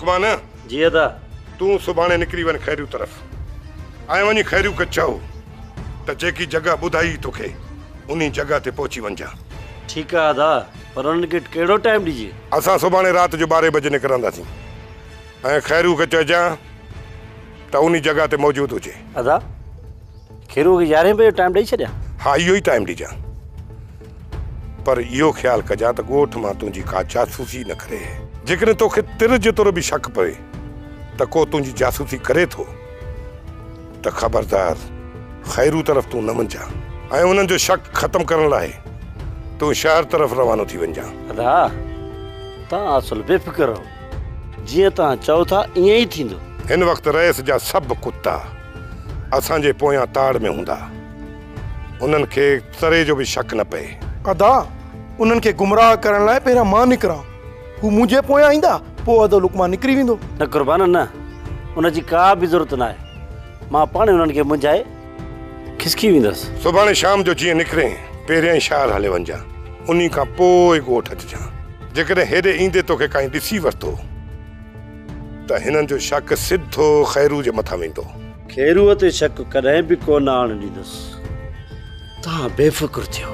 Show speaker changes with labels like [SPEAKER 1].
[SPEAKER 1] لقمان.
[SPEAKER 2] جي ادا.
[SPEAKER 1] تون سڀاڻي نڪري وڃ خيرو طرف ۽ وڃي خيرو کي چئو ته جيڪي جڳهه ٻڌائي توکي انهي جڳهه تي پهچي وڃجان.
[SPEAKER 2] ٺيڪ آ ادا، پر انهن کي ڪهڙو ٽائيم ڏجي؟
[SPEAKER 1] اسان سڀاڻي رات جو ٻارهين بجي نڪرنداسين ۽ خيرو کي چئجان ته انهي جڳهه تي موجود هجي.
[SPEAKER 2] ادا، خيرو کي يارهين بجي جو ٽائيم ڏئي ڇڏيان؟
[SPEAKER 1] ها اهو ئي ٽائيم ڏجان. پر اهو خيال ڪجان ته ڳوٺ مان تنهنجي ڪا جاسوسي نه ڪري. جيڪڏهن توکي تر جيترو به شڪ پوي ته ڪو تنهنجي جاسوسي ڪري ٿو ته خبردار خيرو طرف تون نه وڃجان ۽ انهن جو شڪ ختم ڪرڻ لاء تون شهر طرف روانو ٿي وڃجان.
[SPEAKER 2] ادا، توهان اصل بي فڪر رهو. جيئن توهان چئو ٿا ائين ئي ٿيندو.
[SPEAKER 1] هن وقت رئيس جا سڀ ڪتا اسان جي پويان تاڙ ۾ هوندا. انهن کي ذري جو به شڪ نه پئي.
[SPEAKER 3] ادا، انهن کي گمراهه ڪرڻ لاء پهريان مان نڪران. هو منهنجي پويان ايندا، پوء ادو لقمان نڪري ويندو.
[SPEAKER 2] نه قربان نه، ان جي ڪا به ضرورت ناهي. مان پاڻ ئي انهن کي منجهائي کسڪي ويندس.
[SPEAKER 1] سڀاڻي شام جو جيئن نڪرين، پهريائين شهر هلي وڃجان، انهي کان پوء ڳوٺ اچجان. جيڪڏهن هيڏي ايندي توکي ڪائين ڏسي ورتو ته هنن جو شڪ سڌو خيرو جي مٿان ويندو.
[SPEAKER 2] خيروء تي شڪ ڪڏهن به ڪو نه آڻڻ ڏيندس. توهان بي فڪر ٿيو.